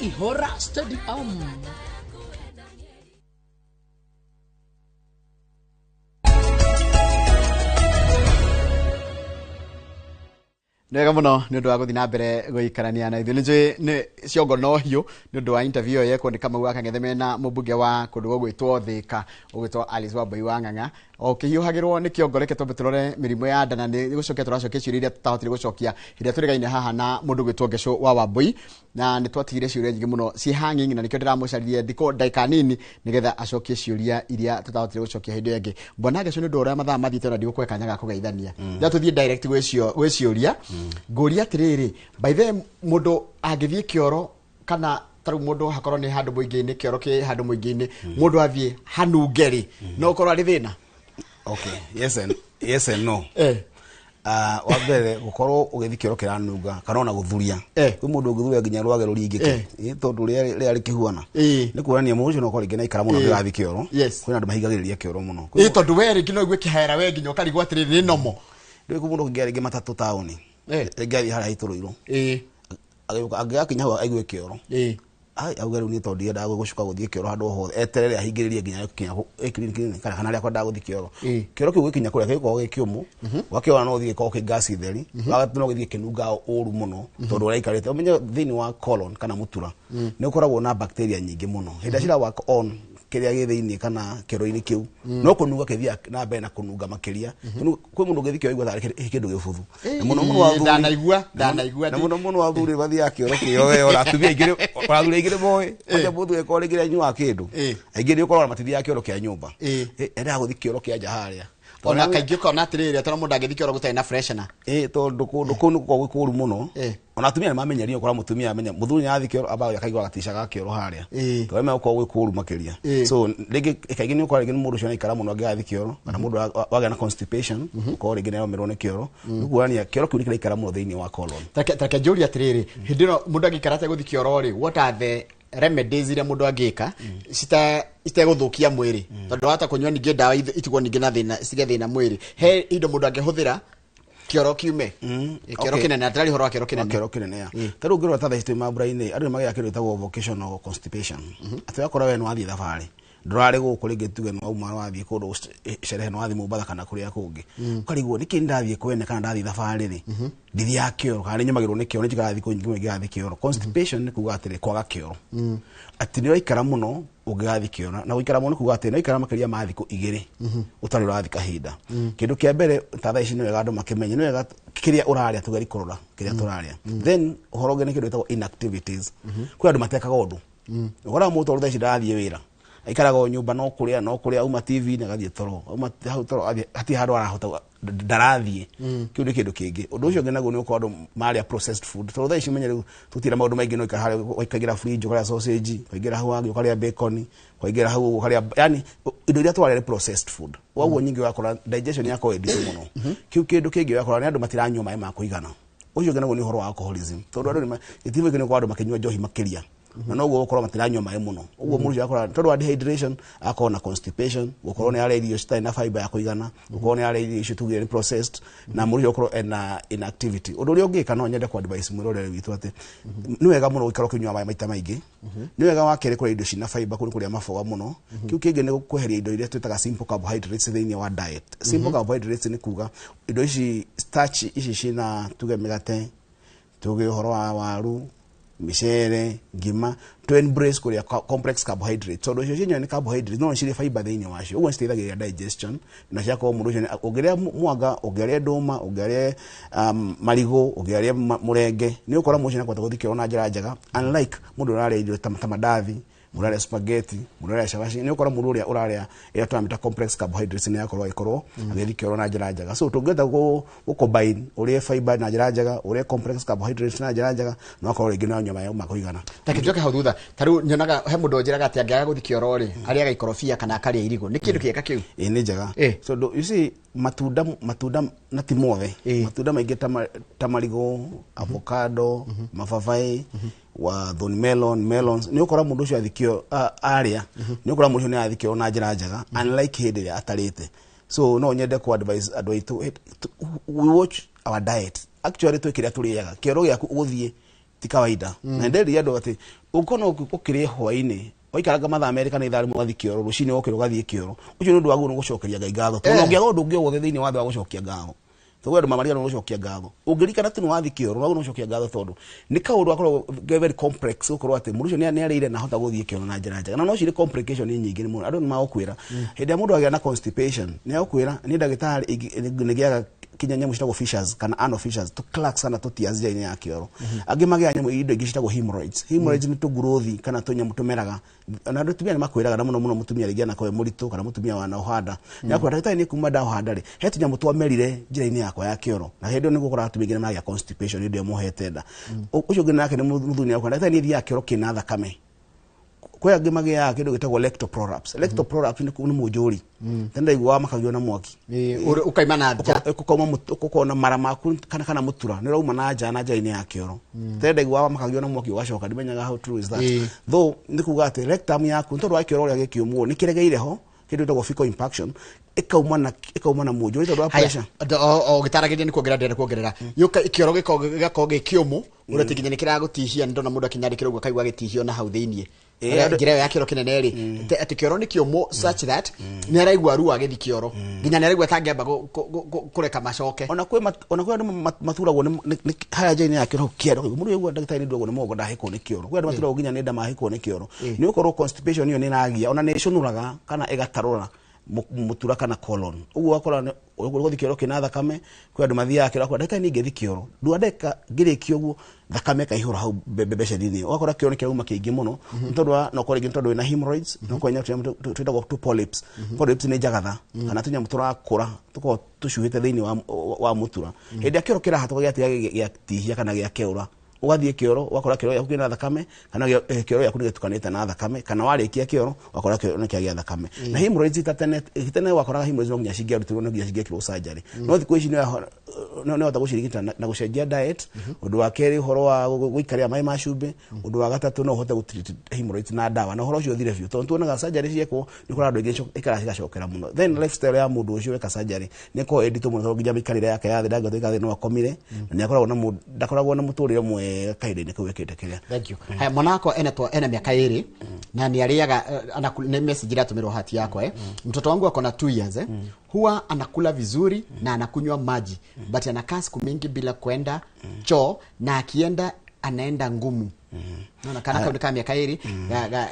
Ihora Stadium. Nĩ wega mũno nĩ ũndũ wa gũthiĩ na mbere gũikarania na ithuĩ. Nĩ njũĩ nĩ ciongo no hiũ nĩ ũndũ wa interview ĩyo yekwo nĩ Kamau wa Kang'ethe mena mũmbunge wa kũndũ gũgwĩtwo Thĩka, ũgwĩtwo Alice Wambui wa Ng'ang'a. O ũkĩhiũhagĩrwo nĩ kĩongo, reke twambe tũrore mĩrimũ ya nda na nĩ gũcokia tũracokia ciũria iria tũtahotire gũcokia hĩndĩ ĩrĩa tũrĩgaine haha na mũndũ ũgwĩtwo Ngecũ wa Wambui, na nĩ twatigire ciũria nyingĩ mũno ciĩ hanging, na nĩkĩo ndĩramũcaririe thikũ ndagĩka nini nĩgetha acokie ciũria iria tũtahotire gũcokia hĩndĩ ĩyo ĩngĩ. Bwana Ngecũ, nĩ ũndũ wa ũrĩa mathaa mathiĩte ona ndigũkũhe kanya ga kũgeithania, rĩrĩa tũthiĩ direct gwĩ ciũria, ngũria atĩrĩrĩ, by the way, mũndũ angĩthiĩ kĩoro kana tarĩu mũndũ hakorwo nĩ handũ mũingĩ-inĩ, kĩoro kĩ handũ mũingĩ-inĩ, mũndũ athiĩ hanunge rĩ, no ũkorwo arĩ thĩna? Okay, yes and no. Wa mbere, gũkorwo ũgĩthiĩ kĩoro kĩranunga kana ona gũthuria, kwĩ mũndũ ũngĩthuria nginya rwage rũringĩke. Tondũ rĩera rĩkĩhuana, nĩ kuonania mũndũ ũcio no ũkorwo rĩngĩ naikara mũno angĩgathiĩ kĩoro. Kwĩna andũ mahingagĩrĩria kĩoro mũno. Tondũ we rĩngĩ no igue kĩhera, we nginya ũkarigwo atĩrĩrĩ, nĩ nomo. Rĩu kwĩ mũndũ ũngĩingĩra rĩngĩ matatũ taũni, rĩngĩ athiĩ harĩa haitũrũirwo, angĩgakinya hau aigue kĩoro, ai, auge rĩu niĩ tondũ ndiendaga gũcoka gũthiĩ kĩoro handũ o hothe, eterere ahingĩrĩrie nginya gĩkinya clinic kana harĩa akwendaga gũthiĩ kĩoro. Kĩoro kĩu gĩkinya kũrĩa gĩkoragwo gĩ kĩũmũ, ũgakĩona no ũthiĩ gĩkorwo kĩ ngasi theri, wagatũ no gĩthiĩ kĩnunga ũru mũno tondũ ũraikarĩte. Ũmenye thĩinĩ wa colon kana mũtura nĩ ũkoragwo na bacteria nyingĩ mũno. Hĩndĩ ĩrĩa cira work on kĩrĩa gĩ thĩinĩ kana kĩoro-inĩ kĩu, no kũnunga kĩthiaga na mbere na kũnunga makĩria. Kwĩ mũndũ ũngĩthiĩ kĩoro aigua tarĩ kĩndũ gĩbuthu. Na mũno mũno athuri, Ndanaigua, ndanaigua. Na mũno mũno athuri mathiaga kĩoro kĩo we, ona atumia aingĩ, ona athuri aingĩ nĩ moĩ kwanja mũthuri angĩkorwo rĩngĩ nĩanyuaga kĩndũ, aingĩ nĩ ũkoraga matithiaga kĩoro kĩa nyũmba. Endaga gũthiĩ kĩoro kĩa nja harĩa. Ona kaingĩ ũkona atĩrĩrĩ, atĩ mũndũ angĩthiĩ kĩoro gũtarĩ na freshener. Tondũ kũndũ kũu nĩ gũkoragwo gwĩ kũru mũno. Ona atumia nĩ mamenyerio, ũkora mũtumia amenya mũthuri nĩ arathiĩ kĩoro, ambaga akaigua gatica ga kĩoro harĩa, tondũ nĩ gũkorwo gwĩ kũru makĩria. So rĩngĩ kaingĩ nĩ ũkora rĩngĩ nĩ mũndũ ũcio araikara mũno angĩgathiĩ kĩoro, kana mũndũ wagĩa na constipation, ũkorwo rĩngĩ nĩ aromĩrwo nĩ kĩoro, nĩ kuonania kĩoro kĩu nĩ kĩraikara mũno thĩinĩ wa colon. Tareke njũrie atĩrĩrĩ, hĩndĩ ĩno mũndũ angĩikara ategũthiĩ kĩoro rĩ, what are the remedies iria mũndũ angĩka citegũthũkia mwĩrĩ? Tondũ wahota kũnyua ningĩ ndawa itigwo ningĩ na thĩna, citige thĩna mwĩrĩ. He indo mũndũ angĩhũthĩra kĩoro kiume? Kĩoro kĩnene, atarĩ ũhoro wa kĩoro kĩnene. Kĩoro kĩnene ya ta rĩu ũngĩrora ta thaa ici twĩ mambura-inĩ, andũ nĩ magĩaga kĩndũ gĩtagwo vocational constipation, atĩ ũgakora we nĩ wathiĩ thabarĩ, ndũrarĩ gũkũ, rĩngĩ tuge nĩ wauma wathiĩ kũndũ cerehe, nĩ wathiĩ Mombatha kana kũrĩa kũngĩ, ũkarigwo nĩkĩ ndathiĩ kwene kana ndathiĩ thabarĩ rĩ ndithiaga kĩoro, kana nĩ nyumagĩrwo nĩ kĩoro, nĩ njikaraga thikũ nyingĩ mũno ingĩgathiĩ kĩoro. Constipation nĩ kuga atĩrĩ, kwaga kĩoro, atĩ nĩ ũraikara mũno ũngĩgathiĩ kĩoro. Na gũikara mũno nĩ kuga atĩ nĩ ũraikara makĩria ma thikũ 2 ũtarĩ ũrathiĩ kahinda. Kĩndũ kĩa mbere, ta thaa ici nĩ wega andũ makĩmenye, nĩ wega kĩrĩa ũrarĩa, tũgerie kũrora kĩrĩa tũrarĩa. Then ũhoro ũngĩ nĩ kĩndũ gĩtagwo inactivities. Kwĩ andũ matekaga ũndũ, ũkoraga mũndũ tondũ thaa ici ndarathiĩ wĩra, aikaraga o nyũmba, no kũrĩa no kũrĩa, auma TV na agathiĩ toro, auma hau toro athiĩ, hatirĩ handũ arahota, ndarathiĩ. Kĩu nĩ kĩndũ kĩngĩ. Ũndũ ũcio ũngĩ naguo nĩ ũkorwo andũ marĩa processed food, tondũ thaa ici ũmenye rĩu tũtirĩ na maũndũ maingĩ, no ikara harĩa ũkaingĩra fridge ũkarĩa sausage, ũkaingĩra hau hangĩ ũkarĩa bacon, ũkaingĩra hau ũguo ũkarĩa, yani indo iria twarĩa nĩ processed food. Koguo nyingĩ ũgakora digestion yakorwo ĩ nditũ mũno. Kĩu kĩndũ kĩngĩ, ũgakora nĩ andũ matiranyua maĩ ma kũigana. Ũcio ũngĩ naguo nĩ ũhoro wa alcoholism, tondũ andũ gĩtimo gĩkĩ nĩ ũkorwo andũ makĩnyua njohi makĩria, na noguo ũkorwo matiranyua maĩ mũno. Ũguo mũndũ ũcio akora tondũ wa dehydration akorwo na constipation, gũkorwo nĩ arĩa irio citarĩ na fiber ya kũigana, gũkorwo nĩ arĩa irio icio tugire nĩ processed, na mũndũ ũcio gũkorwo ena inactivity. Ũndũ ũrĩa ũngĩka, no nyende ku advise mwĩrorere witũ atĩ nĩ wega mũno gũikara ũkĩnyua maĩ maita maingĩ. Nĩ wega wa kerĩ kũrĩa indo cina fiber, kũrĩ kũrĩa maboga mũno. Kĩu kĩngĩ nĩ kweheria indo iria twĩtaga simple carbohydrates thĩinĩ wa diet. Simple carbohydrates nĩ kuga indo ici starch ici cina, tuge mĩgate, tuge ũhoro wa waru, mĩcere, ngima, to embrace kũrĩa complex carbohydrates, tondũ icio cienyewe nĩ carbohydrates no nĩ cirĩ fiber thĩinĩ wacio. Ũguo nĩciteithagĩrĩria digestion, na ciakorwo mũndũ ũcio ũngĩrĩa mwanga, ũngĩrĩa ndũma, ũngĩrĩa marigũ, ũngĩrĩa mũrenge, nĩ ũkora mũndũ ũcio nĩakũhota gũthiĩ kĩoro na njĩra njega, unlike mũndũ ũrarĩa irio ta mandathi, mũndũ ũrarĩa spaghetti, mũndũ ũrarĩa cabaci. Nĩ ũkora mũndũ ũrĩa ũrarĩa ĩrĩa tũramĩta complex carbohydrates nĩ akorwo agĩkorwo agĩthiĩ kĩoro na njĩra njega. So tũngĩhota gũ combine, ũrĩe fiber na njĩra njega, ũrĩe complex carbohydrates na njĩra njega, no akorwo rĩngĩ no anyua maĩ ma kũigana. Take njoke hau thutha. Ta rĩu nyonaga he mũndũ ũnjĩraga atĩ angĩaga gũthiĩ kĩoro rĩ, arĩaga ikorobia kana akarĩa irigũ. Nĩ kĩndũ kĩega kĩu? Ĩĩ, nĩ njega. Tondũ you see, matunda na ti mothe, matunda maingĩ ta marigũ, avocado, mababaĩ, wa thorn melon, melons, nĩ ũkora mũndũ ũcio athikio arĩa, nĩ ũkora mũndũ ũcio nĩ athikio na njĩra njega, unlike hĩndĩ ĩrĩa atarĩte. So no nyende ku advise andũ aitũ, we watch our diet. Actually twĩ kĩrĩa tũrĩaga, kĩoro gĩaku ũgũthiĩ ti kawaida. Na nderire andũ atĩ Ũngĩkorwo ũkĩrĩe hwaĩ-inĩ waikaranga mathaa merĩ kana ithaa rĩmwe ũgathiĩ kĩoro, rũcinĩ wokĩra ũgathiĩ kĩoro, ũcio nĩ ũndũ wagĩrĩirwo nĩ gũcokeria Ngai ngatho, tondũ ũngĩaga ũndũ ũngĩ o wothe thĩinĩ wa thĩ wa gũcokia ngatho, tondũ andũ mamariganĩrwo nĩ gũcokia ngatho. Ũngĩririkana atĩ nĩ wathiĩ kĩoro, nĩ wagĩrĩirwo nĩ gũcokia ngatho, tondũ nĩ kaũndũ gakoragwo ke very complex gũkorwo atĩ mũndũ ũcio nĩ arĩire na ahota gũthiĩ kĩoro na njĩra njega. Na no cirĩ complication nyingĩ mũno. Andũ nĩ magũkwĩra hĩndĩ ĩrĩa mũndũ agĩa na constipation, nĩ agũkwĩra nĩ ndagĩtarĩ nĩ gĩaga kinya nyamũ ciĩtagwo fissures kana anal fissures, tũ cracks kana tũ tears njĩra-inĩ ya kĩoro. Angĩ magĩaga nyamũ indo ingĩ ciĩtagwo hemorrhoids. Hemorrhoids nĩ tũnguruthi kana tũnyamũ tũmeraga, na andũ atumia nĩ makwĩraga, na mũno mũno mũtumia rĩngĩ anakorwo e mũritũ kana mũtumia wanoha nda, nĩ akwĩra, "Ndagĩtarĩ, niĩ kuma ndaoha nda rĩ, he tũnyamũ twamerire njĩra-inĩ yakwa ya kĩoro." Na hĩndĩ ĩyo nĩguo ũkoraga atumia aingĩ nĩ magĩa constipation hĩndĩ ĩyo mohete nda. Ũcio ũngĩ nake nĩ mũthuri, nĩ akwĩra, "Ndagĩtarĩ, niĩ thiaga kĩoro kĩna thakame." Kwĩ angĩ magĩaga kĩndũ gĩtagwo rectal prolapse. Rectal prolapse nĩ mũnjũri tene ndaiguaga makagio na mwaki. Ũkaima na nja. Ũkona mara maku kana mũtura nĩ ũrauma na nja na njĩra-inĩ ya kĩoro. Tene ndaiguaga makagio na mwaki ũgacoka, ndimenyaga how true is that. Though nĩ kuga atĩ rectum yaku, nĩ tondũ wa kĩoro ũrĩa gĩkĩũmwo, nĩ kĩregeire ho kĩndũ gĩtagwo fecal impaction, ĩkauma na mũnjũri tondũ wa pressure. O gĩtaragĩria nĩ kuongerera, ndĩrenda kuongerera yũka kĩoro gĩgakorwo gĩ kĩũmũ ũrĩa ti nginya nĩ kĩragũtihia. Nĩ ndona mũndũ akĩnyandĩkĩra ũguo akaigua gĩtihio na hau thĩiniĩ. Njĩra ĩyo ya kĩoro kĩnene rĩ, atĩ kĩoro nĩ kĩũmũ such that nĩ araigua ruo agĩthiĩ kĩoro, nginya nĩ araigua tangĩamba kũreka macoke. Ona kwĩ andũ maturagwo nĩ harĩa njĩra-inĩ ya kĩoro hau kĩero. Mũndũ aigua, "Ndagĩtarĩ, nĩ nduragwo nĩ mũgongo ndahĩkwo nĩ kĩoro." Kwĩ andũ maturagwo nginya nĩ nda mahĩkwo nĩ kĩoro, nĩ gũkorwo constipation ĩyo nĩ ĩragia, ona nĩ ĩcũnũraga kana ĩgatarũra mũtura kana colon. Ũguo ũgakora ũgũthiĩ kĩoro kĩna thakame. Kwĩ andũ mathiaga kĩoro akora, "Ndagĩtarĩ, niĩ ngĩthiĩ kĩoro ndua ndagĩka ngĩrĩkia ũguo thakame ĩkaihũra hau mbeceni-inĩ." Ũgakora kĩoro nĩ kĩrauma kĩingĩ mũno, nĩ tondũ wa no korwo rĩngĩ nĩ tondũ wĩna hemorrhoids, no korwo tũnyamũ twĩtagwo tũ polyps. Polyps nĩ njagatha kana tũnyamũ tũrakũra tũkoragwo tũcuhĩte thĩinĩ wa mũtura. Hĩndĩ ĩrĩa kĩoro kĩrahatũka gĩatiga gĩatihia kana gĩakeũra, ũgathiĩ kĩoro ũgakora kĩoro gĩaku kĩna thakame, kana kĩoro gĩaku nĩ gĩtukanĩte na thakame, kana warĩkia kĩoro ũgakora kĩoro nĩ kĩagĩa thakame. Na hemorrhoids ta tene tene wakoraga hemorrhoids no nginya cingĩarutirwo, no nginya cingĩekirwo surgery, no thikũ ici nĩ wahota gũcirigita na gũcenjia diet. Ũndũ wa kerĩ, ũhoro wa gũikarĩra maĩ ma cumbĩ. Ũndũ wa gatatũ, no ũhote gũtreat hemorrhoids na ndawa na ũhoro ũcio ũthire biũ, tondũ tuonaga surgery ciekwo nĩ ũkoraga andũ aingĩ ikaraga cigacokera mũno. Then lifestyle ya mũndũ ũcio weka surgery nĩ ĩkoragwo ĩ nditũ mũno, tondũ nginya mĩikarĩre yake ya thĩ ndangĩhota gũikara thĩ, no akomire na nĩ akoragwo na ndakoragwo na mũtũrĩre mwega kahinda-inĩ kau ekĩte kĩrĩa. Thank you. Haya, mwana wakwa ena miaka 2 na nĩ arĩaga nĩ message iratũmĩrwo hati yakwa. Mtoto wangu ako na 2 years, huwa anakula vizuri na anakunywa maji, but anakaa siku mingi bila kwenda choo, na akienda anaenda ngumu. Nona kana kau nĩ ka mĩaka 2,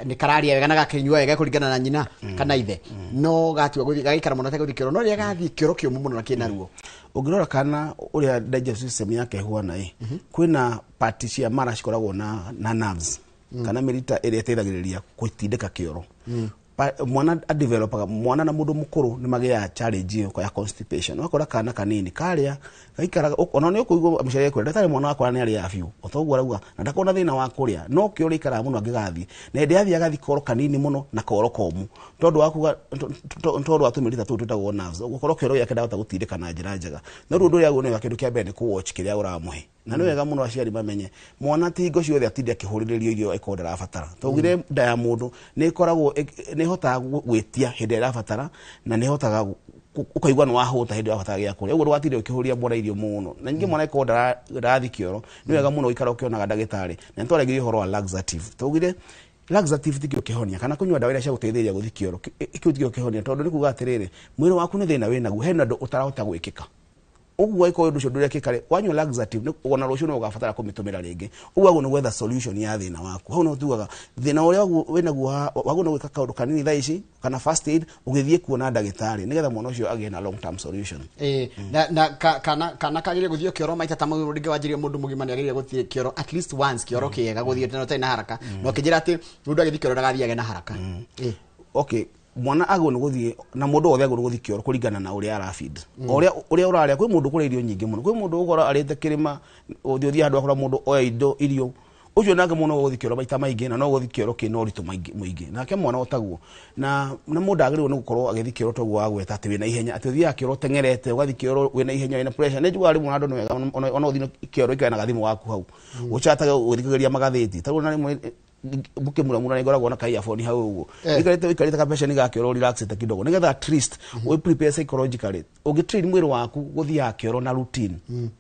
nĩ kararia wega na gakĩnyua wega kũringana na nyina kana ithe, no gatua gũthiĩ gagĩikara mũno ategũthiĩ kĩoro, no rĩrĩa gathiĩ kĩoro kĩũmũ mũno na kĩna ruo. Ũngĩrora kana ũrĩa digestive system yake ĩhuana ĩ, kwĩna part cia mara cikoragwo na nerves kana mĩrita ĩrĩa ĩteithagĩrĩria gũtindĩka kĩoro. Mwana adevelopaga, mwana na mũndũ mũkũrũ nĩ magĩaga challenge ĩyo ya constipation. Ũgakora kana kanini karĩa gaikaraga, ona nĩ ũkũigua mũciari ekwĩra, "Ndagĩtarĩ, mwana wakwa nĩ arĩaga biũ o ta ũguo arauga na ndakoragwo na thĩna wa kũrĩa, no kĩoro ikaraga mũno angĩgathiĩ, na hĩndĩ yathiĩ agathiĩ koro kanini mũno na koro komũ," tondũ wa kuga tondũ wa tũmĩrita tũu twĩtagwo nerves, gũkorwo kĩoro gĩake ndahota gũtindĩka na njĩra njega. No rĩu ũndũ ũrĩa wagĩrĩirwo nĩ kĩndũ kĩa mbere nĩ kũ-watch kĩrĩa ũramũhe, na nĩ wega mũno aciari mamenye mwana ti hingo ciothe atinde akĩhũrĩrĩrio irio ĩkorwo ndarabatara. Twaugire nda ya mũndũ nĩ ĩkoragwo nĩ ĩhotaga gwĩtia hĩndĩ ĩrĩa ĩrabatara, na nĩ ĩhotaga ũkaigua nĩ wahũta hĩndĩ ĩrĩa wabatara gĩa kũrĩa. Ũguo ndũgatinde ũkĩhũrĩria mwana irio mũno. Na ningĩ mwana ĩkorwo ndarathiĩ kĩoro, nĩ wega mũno gũikara ũkĩonaga ndagĩtarĩ. Na nĩ twaragĩria ũhoro wa laxative. Twaugire laxative ti kĩo kĩhonia, kana kũnyua ndawa iria cia gũteithĩrĩria gũthiĩ kĩoro kĩu tikĩo kĩhonia, tondũ nĩ kuga atĩrĩrĩ, mwĩrĩ waku nĩ thĩna wĩnaguo, hena ũndũ ũtarahota gwĩkĩka. Ũguo angĩkorwo ũndũ ũcio ndũrekĩka rĩ, wanyua laxative ona rũciũ no ũgabatara kũmĩtũmĩra rĩngĩ. Ũguo agwo nĩ gwetha solution ya thĩna waku. Hau no tugaga thĩna ũrĩa wĩnaguo wagwo nĩ gwĩka kaũndũ kanini thaa ici kana first aid ũgĩthiĩ kuona ndagĩtarĩ, nĩgetha mwana ũcio agĩe na long term solution. Na kana kagĩrĩire gũthiĩ kĩoro maita ta mau rĩngĩ wanjĩrĩria, mũndũ mũgima nĩ agĩrĩire gũthiĩ kĩoro at least once, kĩoro kĩega gũthiĩ tene ũtarĩ na haraka, na ũkĩnjĩra atĩ mũndũ agĩthiĩ kĩoro ndagathiage na haraka. Okay, mwana agwo nĩ gũthiĩ na mũndũ wothe agwo nĩ gũthiĩ kĩoro kũringana na ũrĩa arafeed, o ũrĩa ũrarĩa. Kwĩ mũndũ kũrĩa irio nyingĩ mũno, kwĩ mũndũ ũgũkora arĩte kĩrĩma, ũthiĩ handũ akora mũndũ oya indo irio ũcio, nake mũno gũthiĩ kĩoro maita maingĩ, na no gũthiĩ kĩoro kĩna ũritũ mũingĩ nake mwana otaguo. Na mũndũ agĩrĩirwo nĩ gũkorwo agĩthiĩ kĩoro toguo wagweta atĩ wĩna ihenya, atĩ ũthiaga kĩoro ũteng'erete, ũgathiĩ kĩoro wĩna ihenya, wĩna pressure. Nĩ njiguaga rĩmwe andũ nĩ wega ona ũthiĩ kĩoro ikare na gathimũ gaku hau ũchatage ũgĩthikagĩrĩria magathĩti tarĩu na rĩmwe. Mũkĩmuramura nĩ ngoragwo na ka earphone hau ũguo. Eh. Wĩikarĩte kapeceni ga kĩoro, relaxĩte kidogo, nĩgetha at least wĩ prepare psychologically. Ũngĩtrain mwĩrĩ waku gũthiaga kĩoro na routine,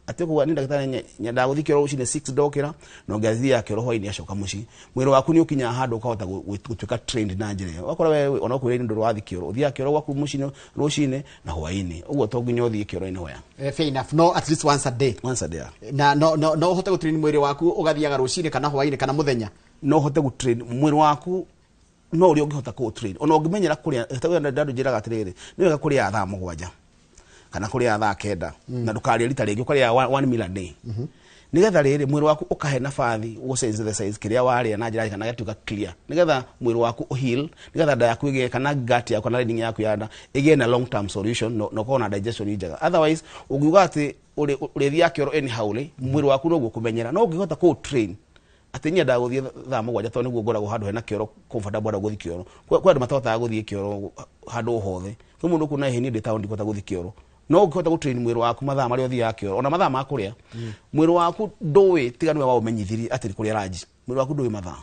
atĩ ũkauga nĩ ndagĩtarĩ, nyendaga gũthiĩ kĩoro rũcinĩ 6 ndokĩra, na ũngĩathiaga kĩoro hwainĩ acoka mũciĩ, mwĩrĩ waku nĩ ũkinyaga handũ ũkahota gũtuĩka trained na njĩra ĩyo. Ũgakora we ona ũkwĩra ndũrĩ wathiĩ kĩoro, ũthiaga kĩoro gwaku mũciĩ rũcinĩ na hwainĩ ũguo, to nginya ũthiĩ kĩoro-inĩ hoya. Eh, fair enough, no at least once a day. Once a day. Na no ũhote gũtrain mwĩrĩ waku ũgathiaga rũcinĩ kana hwainĩ kana mũthenya? No ũhote gũtrain mwĩrĩ waku, no ũrĩa ũngĩhota kũũtrain, ona ũngĩmenyera kũrĩa ndandũ njĩraga atĩrĩrĩ, nĩ wega kũrĩa thaa 7 kana kũrĩa thaa 9, na ndũkarĩe rita rĩngĩ, ũkarĩa one meal a day, nĩgetha rĩrĩ mwĩrĩ waku ũkahe nabathi gũ synthesize kĩrĩa warĩa na njĩra kana gĩtuĩka clear, nĩgetha mwĩrĩ waku ũheal, nĩgetha nda yaku ĩgĩe kana gut yaku kana lining yaku ya nda ĩgĩe na long term solution, na ũkorwo na digestion njega. Otherwise ũngiuga atĩ ũrĩthiaga kĩoro anyhow rĩ, mwĩrĩ waku noguo kũmenyera. No ũngĩhota kũũ train atĩ nyendaga gũthiĩ thaa 7 tondũ nĩguo ngoragwo handũ hena kĩoro comfortable handũ gũthiĩ kĩoro. Kwĩ andũ matahotaga gũthiĩ kĩoro handũ o hothe. Kwĩ mũndũ kuona ĩhĩ, niĩ ndĩ taũni, ndikũhota gũthiĩ kĩoro. No ũngĩhota gũtrain mwĩrĩ waku mathaa marĩa ũthiaga kĩoro, ona mathaa ma kũrĩa, mwĩrĩ waku ndũĩ tiga nĩwe waũmenyithirie atĩ nĩ kũrĩa ranji. Mwĩrĩ waku ndũĩ mathaa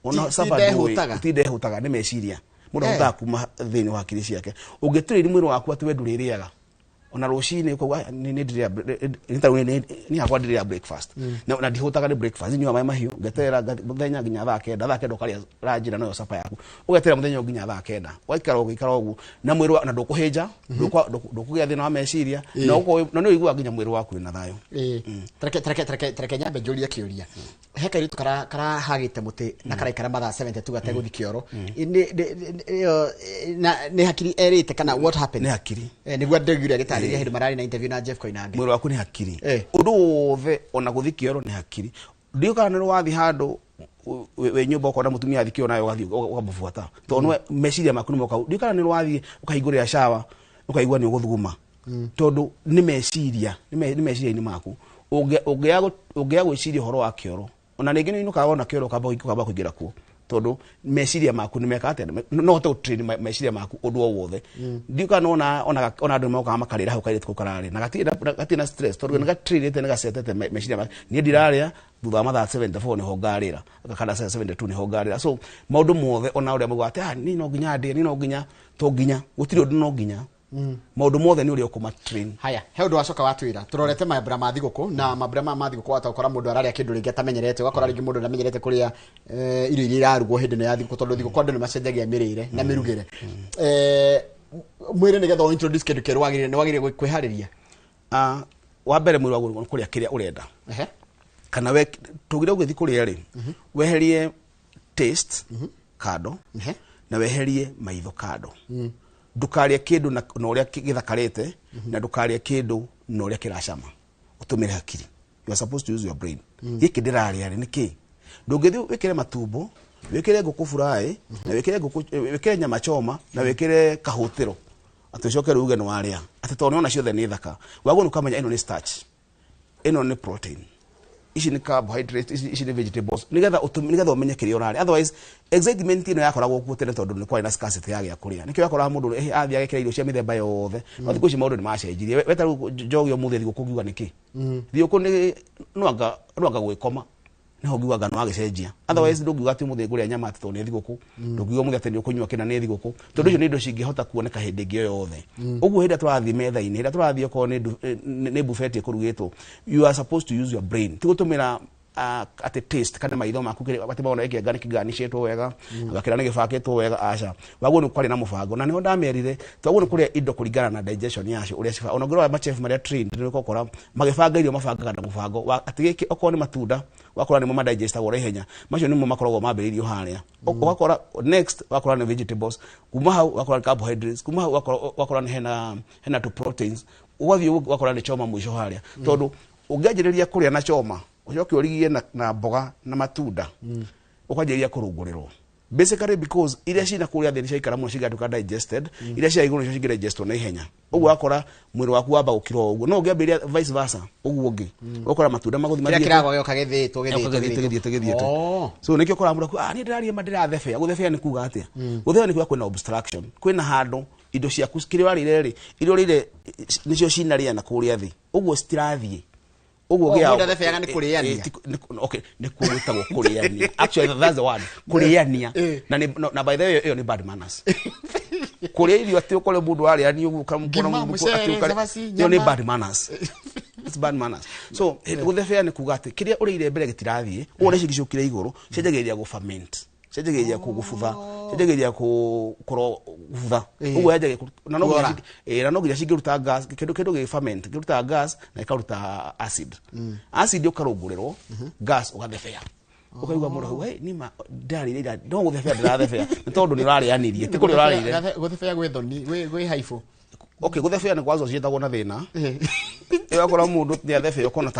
ona Ti saba. Ndehũtaga? Ndũĩ ti ndehũtaga, nĩ meciria mũndũ Eh. ahotaga kuma thĩinĩ wa hakiri ciake. Ũngĩtrain mwĩrĩ waku atĩ we ndũrĩrĩaga ona rũcinĩ, ũkauga, "Ah, nĩ ndĩrĩa nĩ ta rĩu nĩ hakwa ndĩrĩa breakfast na ndihũtaga nĩ breakfast, nyua maĩ mahiũ, ngeterera mũthenya nginya thaa 9. Thaa 9 ũkarĩa ranji na noyo supper yaku, ũgeterera mũthenya ũyũ nginya thaa 9, ũgaikara ũgĩikara ũguo na mwĩrĩ na ndũkũhĩnja, ndũkũgĩa thĩna wa meciria, na na nĩ ũiguaga nginya mwĩrĩ waku wĩna thayũ. Ĩĩ. Tareke nyambe njũrie kĩũria. He kairĩtu karahagĩte mũtĩ na karaikara mathaa 72 gategũthiĩ kĩoro. Ĩyo, na nĩ hakiri erĩte kana what happened? Nĩ hakiri. Eh, nĩguo ndĩgire agĩtarĩria hĩndĩ mararĩ na interview na Jeff Koinange. Mwĩrĩ waku nĩ hakiri. Eh. Ũndũ wothe, ona gũthiĩ kĩoro nĩ hakiri. Ndiũ kana nĩ wathiĩ handũ wĩ nyũmba ũkona mũtumia athiĩ kĩoro, nawe ũgathiĩ ũkamũbuata tondũ nĩwe meciria maku nĩ moka. Ndiũ kana nĩ wathiĩ ũkahingũrĩra shawa ũkaigua nĩ ũgũthuguma, tondũ nĩ meciria, nĩ meciria-inĩ maku. Ũngĩaga gwĩciria ũhoro wa kĩoro, ona rĩngĩ nĩ ũinũkaga wona kĩoro ũkamba kũingĩra kuo, tondũ meciria maku nĩ meka atĩa? No ũhote gũtrain meciria maku ũndũ o wothe. Ndiũ kana ona andũ nĩ mokaga makarĩra hau kairĩtu kau kararĩa na gatirĩ na stress, tondũ nĩ gatrainĩte, nĩ gacetete meciria make, niĩ ndirarĩa, thutha wa mathaa 74 nĩho ngarĩra kana 72 nĩho ngarĩra. So maũndũ mothe, ona ũrĩa maugaga atĩ, "Ah, niĩ no nginya ndĩe, niĩ no nginya," to nginya, gũtirĩ ũndũ no nginya. Maũndũ mothe nĩ ũrĩa ũkũma train. Haya, he ũndũ wacoka watwĩra tũrorete mambura ma thigũkũ, na mambura maya ma thigũkũ wahota gũkora mũndũ ararĩa kĩndũ rĩngĩ atamenyerete, ũgakora rĩngĩ mũndũ ndamenyerete kũrĩa irio iria irarugwo hĩndĩ ĩno ya thigũkũ, tondũ thigũkũ andũ nĩ macenjagia mĩrĩre na mĩrugĩre. Mwĩrĩ nĩgetha ũ introduce kĩndũ kĩerũ wagĩrĩire nĩ wagĩrĩire kwĩharĩria. Ah, wa mbere mwĩrĩ wagĩrĩirwo nĩ kũrĩa kĩrĩa ũrenda. Kana we tũgire ũgĩthiĩ kũrĩa rĩ, weherie taste kando na weherie maitho kando. Ndũkarĩe kĩndũ na ũrĩa gĩthakarĩte, na ndũkarĩe kĩndũ na ũrĩa kĩracama. Ũtũmĩre hakiri, you are supposed to use your brain. Gĩkĩ ndĩrarĩa rĩ nĩ kĩ? Ndũngĩthiĩ wĩkĩre matumbo, wĩkĩre ngũkũ fry, na wĩkĩre ngũkũ, wĩkĩre nyama choma, na wĩkĩre kahũtĩro, atĩ ũcoke rĩu uge nĩ warĩa, atĩ tondũ nĩwona ciothe nĩ thaka. Wagwo nĩ ũkamenya ĩno nĩ starch, ĩno nĩ protein, ici nĩ carbohydrates, ici nĩ vegetables, nĩgetha ũmenye kĩrĩa ũrarĩa. Otherwise excitement ĩno yakoragwo kuo tene, tondũ nĩ kwarĩ na scarcity ya gĩa kũrĩa, nĩkĩo yakoraga mũndũ athiĩ agekĩra irio cia mĩthemba yothe. No thikũ ici maũndũ nĩ macenjirie. We ta rĩu njogi ũmũthĩ thigũkũ ngiuga nĩkĩ thigũkũ nĩ nwanga gwĩkoma, nĩho ngiuga no agĩcenjia. Otherwise ndũngiuga atĩ ũmũthĩ ngũrĩa nyama atĩ tondũ nĩ thigũkũ. Ndũngiuga ũmũthĩ atĩ nĩ ũkũnyua kĩna nĩ thigũkũ, tondũ icio nĩ indo cingĩhota kuoneka hĩndĩ ĩngĩ o yothe. Ũguo hĩndĩ ĩrĩa tũrathiĩ metha-inĩ, hĩndĩ ĩrĩa tũrathiĩ okorwo nĩ buffet ĩkũrugĩtwo, you are supposed to use your brain, ti gũtũmĩra atĩ taste kana maitho maku kĩrĩa atĩ maona gĩkĩ anga nĩ kĩgarnishĩtwo wega, agakĩra nĩ gĩbangĩtwo wega. Aca, wagwo nĩ kwarĩ na mũbango, na nĩho ndamerire twagwo nĩ kũrĩa indo kũringana na digestion yacio ũrĩa ciba. Ona ũngĩrora machef marĩa trained, nĩ ũgũkora magĩbanga irio mabangaga na mũbango wa atĩ gĩkĩ okorwo nĩ matunda, wakora nĩmo madigestagwo na ihenya, macio nĩmo makoragwo mambĩrĩirio harĩa. Ũgakora next wakora nĩ vegetables, kuma hau wakora nĩ carbohydrates, kuma hau wakora nĩ hena to proteins, ũgathiĩ ũguo ũgakora nĩ choma mũico harĩa, tondũ ũngĩanjĩrĩria kũrĩa na choma ũcoke ũrigie na mboga na matunda, ũkanjĩrĩria kũrũngũrĩrwo, basically because iria cina kũrĩa thĩ nĩ ciaikara mũno cigatuĩka digested, iria cia igũrũ nĩcio cingĩdigestwo na ihenya. Ũguo wakora mwĩrĩ waku wamba gũkira o ũguo. No ũngĩambĩrĩria vice versa ũguo ũngĩ, ũgakora matunda magũthiĩ Kĩrĩa mathiĩte. Kĩragwa gĩoka gĩthĩĩtwo gĩthiĩte gĩthĩĩtwo. Gĩthiĩte gĩthiĩte. Oh. So nĩkĩo ũkoraga mũndũ akiuga, "Ah, niĩ ndĩrarĩa ma ndĩrathebea." Gũthebea nĩ kuga atĩa? Gũthebea nĩ kuga kwĩna obstruction, kwĩna handũ indo ciaku kĩrĩa warĩire rĩ, iria ũrĩire nĩcio cinarĩa na kũrĩa thĩ, ũguo citirathiĩ. Ũguo Oh, gĩa mũndũ athebeaga nĩ kũrĩania. Okay, nĩ kuo gwĩtagwo kũrĩania. Actually, that's the word, kũrĩania. Na nĩ na by the way, ĩyo nĩ bad manners, kũrĩa irio atĩ ũkore mũndũ arĩania ũguo ũkamũkora. Ngima, Mũndũ mũcere, atĩ cabaci, ĩyo nĩ nyama. bad manners. It's bad manners. So gũthebea nĩ kuga atĩ kĩrĩa ũrĩire mbere gĩtirathiĩ ũguo, nĩ cingĩcokire igũrũ, cianjagĩrĩria gũ-ferment, cianjagĩrĩria gũbutha, cianjagĩrĩria kũro gũbutha. Ũguo yanjagia na no nginya Kuora. Na no nginya cingĩruta gas, kĩndũ gĩ ferment kĩrutaga gas na ĩkaruta acid. Acid ũkarũngũrĩrwo, gas ũgathebea, ũkaigua mũndũ hau, "Hey, nima ndarĩire ira, no gũthebea ndĩrathebea," nĩ tondũ nĩ ũrarĩanirie, ti kũrĩa ũrarĩire. Gũthebea gwĩ thoni, gwĩ haibũ. Okay, gũthebea nĩ kwazo ciĩtagwo na thĩna. Ĩgakora mũndũ nĩ athebea, ũkona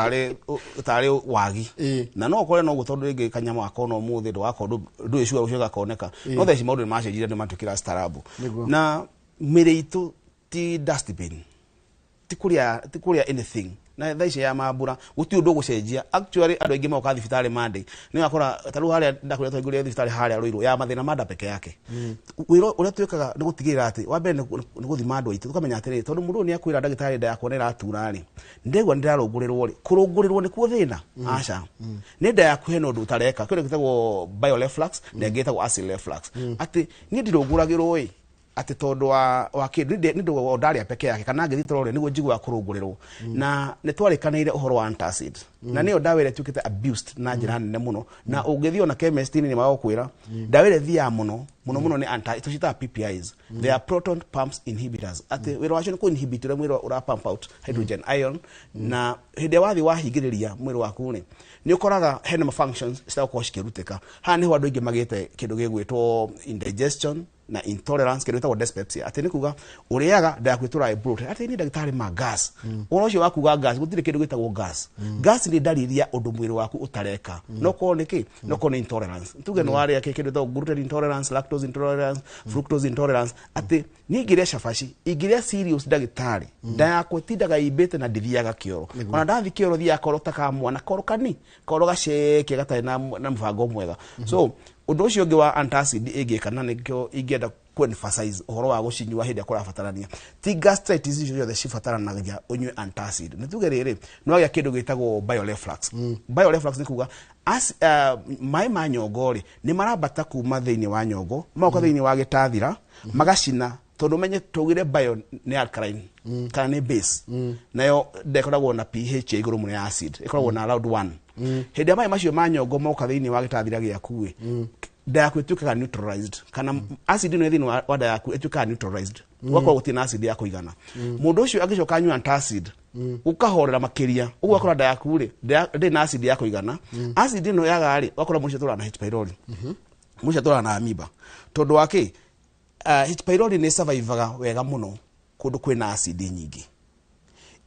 tarĩ wagi. Na no ũkore noguo, tondũ rĩngĩ kanyama gakona ũmũthĩ ndũgakorwo ndũĩ cua rũciũ gakoneka. No thaa ici maũndũ nĩ macenjirie, nĩ matuĩkĩra starabu. Na mĩrĩ itũ ti dustbin, ti kũrĩa anything. Na thaa ici ya mambura gũtirĩ ũndũ ũgũcenjia. Actually, andũ aingĩ moka thibitarĩ Monday, nĩ wakora ta rĩu harĩa ndakwĩra twaingũrire thibitarĩ harĩa Ruiru ya mathĩna ma nda peke yake. Wĩra ũrĩa twĩkaga nĩ gũtigĩrĩra atĩ wa mbere nĩ gũthima andũ aitũ, tũkamenya atĩrĩrĩ, tondũ mũndũ ũyũ nĩ akwĩra, "Ndagĩtarĩ, nda yakwa nĩ ĩratura rĩ, ndegwa nĩ ndĩrarũngũrĩrwo rĩ." Kũrũngũrĩrwo nĩkuo thĩna? Aca, nĩ nda yaku hena ũndũ ũtareka. Kĩndũ gĩtagwo bile reflux na ĩngĩ ĩtagwo acid reflux, atĩ niĩ ndirũngũragĩrwo ĩ atĩ tondũ wa kĩndũ nĩ ndũ ndarĩa peke yake kana ngĩthiĩ toro rĩ, nĩguo njiguaga kũrũngũrĩrwo. Na nĩ twarĩkanĩire ũhoro wa antacid, na nĩyo ndawa ĩrĩa ĩtuĩkĩte abused na njĩra nene mũno. Na ũngĩthiĩ ona chemist-inĩ nĩ magũkwĩra ndawa ĩrĩa ĩthiaga mũno mũno mũno nĩ anti, tũciĩtaga PPIs, they are proton pumps inhibitors, atĩ wĩra wacio nĩ kũ inhibit ũrĩa mwĩrĩ ũra pump out hydrogen ion. Na hĩndĩ ĩrĩa wathiĩ wahingĩrĩria mwĩrĩ waku rĩ, nĩ ũkoraga hena ma functions citagũkorwo cikĩrutĩka. Haha nĩho andũ aingĩ magĩte kĩndũ gĩgwĩtwo indigestion na intolerance, kĩndũ gĩtagwo dyspepsia, atĩ nĩ kuga ũrĩaga nda yaku ĩtũraga bloated, atĩ niĩ ndagĩtarĩ ma gas. Ũhoro ũcio wa kuga gas, gũtirĩ kĩndũ gĩtagwo gas. Gas nĩ ndariri ya ũndũ mwĩrĩ waku ũtareka, no korwo nĩ kĩ, no korwo nĩ intolerance. Tuge nĩ warĩa kĩndũ gĩtagwo gluten intolerance, lactose intolerance, fructose intolerance, atĩ niĩ ingĩrĩa cabaci, ingĩrĩa cereals, ndagĩtarĩ, nda yakwa ĩtindaga imbĩte na ndithiaga kĩoro. Ona ndathi kĩoro, thiaga koro ta ka mwana, koro kani koro gaceke gatarĩ na mũbango mwega. So ũndũ ũcio ũngĩ wa antacid ĩngĩka, na nĩkĩo ingĩenda ku-emphasize ũhoro wa gũcinyua hĩndĩ ĩrĩa kũrabatarania, ti gastritis icio ciothe cibataranagia ũnyue antacid. Nĩ tuge rĩrĩ, nĩ wagĩa kĩndũ gĩtagwo bile reflux. Bile reflux nĩ kuga maĩ ma nyongo rĩ, nĩ marambata kuma thĩinĩ wa nyongo, magoka thĩinĩ wa gĩtathira, magacina, tondũ menye tũgire bile nĩ alkaline kana nĩ base, nayo ndĩkoragwo na pH ya igũrũ mũno ya acid, ĩkoragwo na around 1. Hĩndĩ ĩrĩa maĩ macio ma nyongo moka thĩinĩ wa gĩtathira gĩaku ĩ, nda yaku ĩtuĩkaga neutralized, kana acid ĩno ĩ thĩinĩ wa nda yaku ĩtuĩkaga neutralized, ũgakorwo gũtirĩ na acid ya kũigana. Mũndũ ũcio angĩcoka anyua antacid, ũkahorera makĩria ũguo, ũgakora nda yaku rĩ, ndĩrĩ na acid ya kũigana. Acid ĩno yaga rĩ, ũgakora mũndũ ũcio atũraga na H pylori, mũndũ ũcio atũraga na amoeba. Tondũ wa kĩ? H pylori nĩ survivaga wega mũno kũndũ kwĩna acid nyingĩ.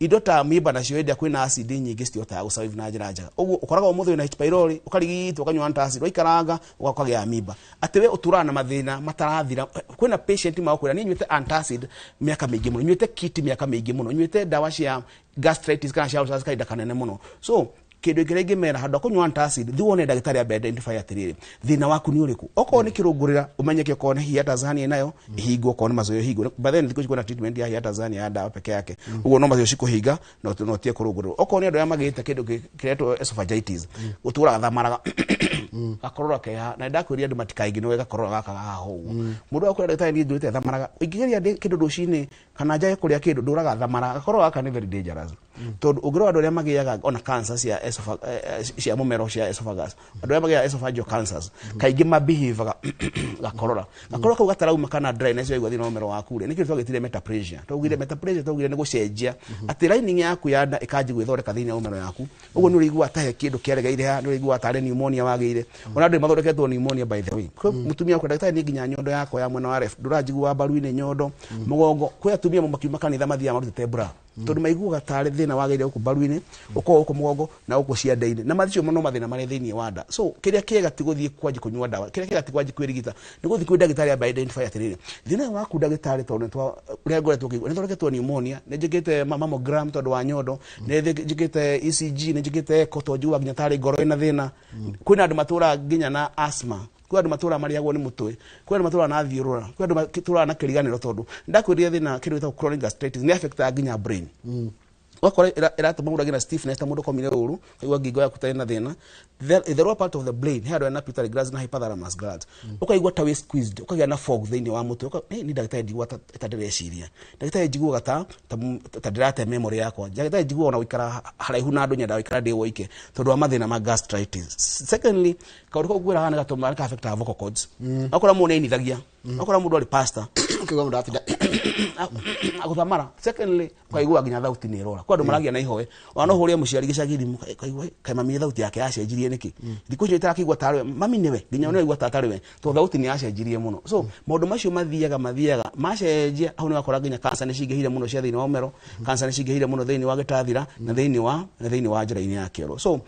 Indo ta amoeba nacio, hĩndĩ ĩrĩa kwĩna acid nyingĩ, citihotaga gũsurvive na njĩra njega. Ũguo ũkoraga ũmũthĩ wĩna H pylori, ũkarigitwo, ũkanyua antacid, waikaranga ũgakagĩa amoeba, atĩ we ũtũraga na mathĩna matarathira. Kwĩna patient magũkwĩra, "Niĩ nyuĩte antacid mĩaka mĩingĩ mũno, nyuĩte kit mĩaka mĩingĩ mũno, nyuĩte ndawa cia gastritis kana cia ulcers kahinda kanene mũno." So kĩndũ kĩrĩa ingĩmera, handũ ha kũnyua antacid, thiĩ wone ndagĩtarĩ ambe identify atĩrĩrĩ, thĩna waku nĩ ũrĩkũ. Okorwo nĩ kĩrũngũrĩra, ũmenyeke. Okorwo nĩ hiatus hernia nayo ĩhingwo, okorwo nĩ macoyo ĩhingwo. By then thikũ ici kwĩna treatment ya hiatus hernia ya ndawa peke yake, ũguo no macio cikũhinga no tie kũrũngũrĩrwo. Okorwo nĩ andũ arĩa magĩte kĩndũ kĩretwo esophagitis, ũtũraga thamaraga gakorora keha, na ndakwĩria andũ matikaingĩ gakorora gaka gaha ũguo. Mũndũ akwĩra, "Ndagĩtarĩ, niĩ ndũrĩte thamaraga, ingĩgeria kĩndũ rũcinĩ kana njage kũrĩa kĩndũ, ndũraga thamara." Gakorora gaka nĩ very dangerous, tondũ ũngĩrora andũ arĩa magĩaga ona cancer cia cia mũmero, cia esophagus, andũ arĩa magĩaga esophageal cancers kaingĩ mabehavaga gakorora kau gatarauma kana dryness yaigua thĩinĩ wa mũmero waku rĩ, nĩkĩo twagĩtire metaplasia. Twaugire metaplasia, twaugire nĩ gũcenjia atĩ lining yaku ya nda ĩkanjia gwĩthondeka thĩinĩ wa mũmero yaku. Ũguo nĩ ũrĩiguaga ta he kĩndũ kĩaregeire haha, nĩ ũrĩiguaga tarĩ pneumonia wagĩire. Ona andũ nĩ mathondeketwo pneumonia, by the way. Kwĩ mũtumia ũkwenda, "Ndagĩtarĩ, niĩ nginya nyondo yakwa ya mwena wa left ndũranjigua, mbaru-inĩ, nyondo, mũgongo." Kwĩ atumia makiuma kanitha mathiaga marutĩte bra, tondũ maiguaga tarĩ thĩna wagĩire gũkũ mbaru-inĩ, ũkorwo gũkũ mũgongo na gũkũ ciande-inĩ, na macio no mathĩna marĩ thĩinĩ wa nda. So kĩrĩa kĩega ti gũthiĩ kwanji kũnyua ndawa, kĩrĩa kĩega ti kwanji kwĩrigita, nĩ gũthiĩ kwĩ ndagĩtarĩ ambe identify atĩrĩrĩ, thĩna ũyũ waku ndagĩtarĩ, tondũ nĩ twa ũrĩa ngoretwo ngĩigua nĩ thondeketwo pneumonia, nĩ njĩkĩte mammogram tondũ wa nyondo, nĩ njĩkĩte ECG, nĩ njĩkĩte echo tondũ njiguaga nginya tarĩ ngoro ĩna thĩna. Kwĩna andũ matũraga nginya na asthma, kwĩ andũ matũraga marĩagwo nĩ mũtwe, kwĩ andũ matũraga na thiũrũra, kwĩ andũ matũraga na kĩriganĩro, tondũ ndakwĩrire thĩna kĩndũ gĩtagwo chronic gastritis nĩ affectaga nginya brain. Ũgakora ĩratũma mũndũ agĩe na stiffness ta mũndũ ũkomire ũru, ũkaigua ngingo yaku ta ĩna thĩna. The lower part of the brain, he handũ hena pituitary glands na hypothalamus glands, ũkaigua ta wĩ squeezed, ũkagĩa na fog thĩinĩ wa mũtwe. Ni ndagĩtarĩ njiguaga ta ndĩreciria, ndagĩtarĩ njiguaga ta ndĩrate memory yakwa, ndagĩtarĩ njiguaga ona gũikara haraihu na andũ nyendaga gũikara ndĩ woike tondũ wa mathĩna ma gastritis. Secondly, kaũndũ kau ngwĩra haha nĩ gatũmaga nĩ ka affectaga vocal cords. Ũgakora mũndũ nĩ ainithagia, ũgakora mũndũ arĩ pastor Ũkĩigua mũndũ atinda agũthamara. Secondly, ũkaigua nginya thauti nĩ ĩrora. Kwa andũ maragia na ihoe, ona no ũhũrie mũciari gĩcagi thimũ, ũkaigua kaĩ mami thauti yake yacenjirie nĩkĩ, thikũ icio itarakĩigua tarĩ we mami, nĩwe nginya nĩ waigua tarĩ we tondũ thauti nĩ yacenjirie mũno. So maũndũ macio mathiaga macenjia hau nĩ wakora nginya cancer nĩ cingĩhire mũno cia thĩinĩ wa ũmero, cancer nĩ cingĩhire mũno thĩinĩ wa gĩtathira na thĩinĩ wa njĩra-inĩ ya kĩoro. So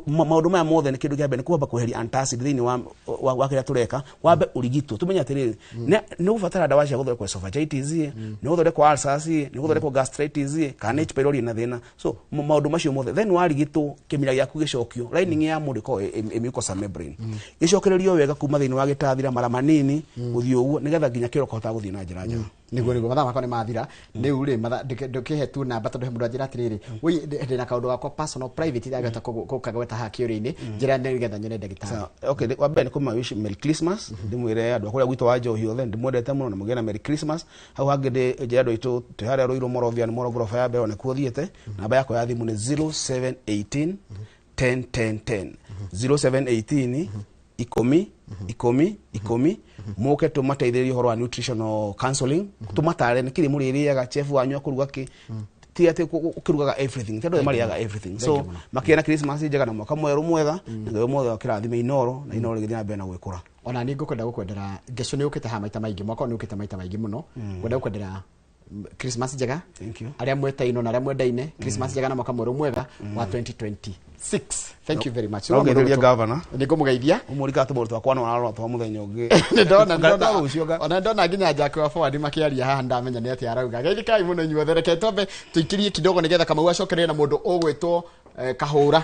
maũndũ maya mothe nĩ kĩndũ kĩa mbere nĩ kwamba kweheria antacid thĩinĩ wa kĩrĩa tũreka, wambe ũrigitwo tũmenye atĩrĩrĩ, nĩ ũgũbatara ndawa cia gũthondekwo esophagitis, nĩ gũthondekwo ulcers, nĩ gũthondekwo gastritis, kana nĩ H pylori na thĩna. So maũndũ macio mothe, then warigitwo kĩmira gĩaku gĩcokio, lining ya mũndũ ĩkoragwo ĩ mucosa membrane, gĩcokererio wega kuma thĩinĩ wa gĩtathira mara manini gũthiĩ ũguo nĩgetha nginya kĩoro kũhota gũthiĩ na njĩra njega. Niguo mathaa makwa nĩ mathira rĩu rĩ, ndũkĩhe tu namba tondũ he mũndũ anjĩra atĩrĩrĩ, woi ndĩna kaũndũ gakwa personal private ndangĩhota gũkagweta haha kĩũria-inĩ, njĩra nĩgetha nyone ndagĩtarĩ. Sawa. Okay, wa mbere nĩ kũma wish Merry Christmas, ndĩmwĩre andũ a kũrĩa gwitũ wa Njohi othe ndĩmwendete mũno na mũgĩe na Merry Christmas. Hau hangĩ njĩre andũ aitũ twĩ harĩa Ruiru Morovia, nĩ Moro ngoroba ya mbere, ona kuo thiĩte. Namba yakwa ya thimũ nĩ 0718 10 10 10, 0718 10 10 10. Mũke tũmateithĩrĩrie ũhoro wa nutritional counseling, tũmatare nĩ kĩrĩ mũrĩrĩaga, chef wanyu akũruga kĩ, ti atĩ ũkĩrugaga everything, ti andũ othe marĩaga everything. So makĩgĩa na Christmas njega na mwaka mwerũ mwega, na Ngai mothe akĩrathime Inoro na Inoro rĩgĩthiĩ na mbere na gwĩkũra. Ona nĩ ngũkwenda gũkwendera ngeco nĩ ũkĩte haha maita maingĩ, mwaka ũyũ nĩ ũkĩte maita maingĩ mũno, ngwenda gũkwendera Christmas njega. Thank you. Arĩa mwetainwo na arĩa mwendaine, Christmas njega na mwaka mwerũ mwega wa 2026. Thank you very much. No ngeithĩrie governor. Nĩ ngũmũgeithia. Ũmũrika tũmaũndũ twakwa no ararora twa mũthenya ũngĩ. Nĩ ndona Ngarora rũciũ ona ndona nginya Jack wa forward makĩaria haha, ndamenya nĩ atĩa arauga. Geithĩkai mũno inyuothe. Reke twambe tũikĩrie kidogo nĩgetha Kamau acokererie na mũndũ ũgwĩtwo Kahũra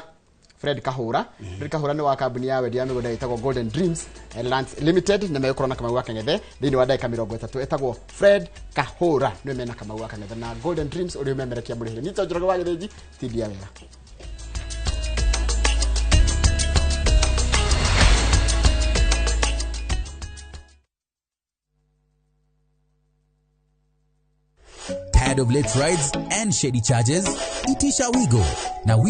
Fred Kahũra. Fred Kahũra nĩ wa kambuni ya wendia wa mĩgũnda ĩtagwo Golden Dreams Lands Limited, na megũkorwo na Kamau wa Kang'ethe thĩinĩ wa ndagĩka 30. Ĩtagwo Fred Kahũra nĩwe mena Kamau wa Kang'ethe na Golden Dreams ũrĩa ũmemerekia mũrĩhĩre. Nitũ Njoroge wa Gĩthĩnji, tindia wega. Tired of late rides and shady charges? Itisha Wigo. Now we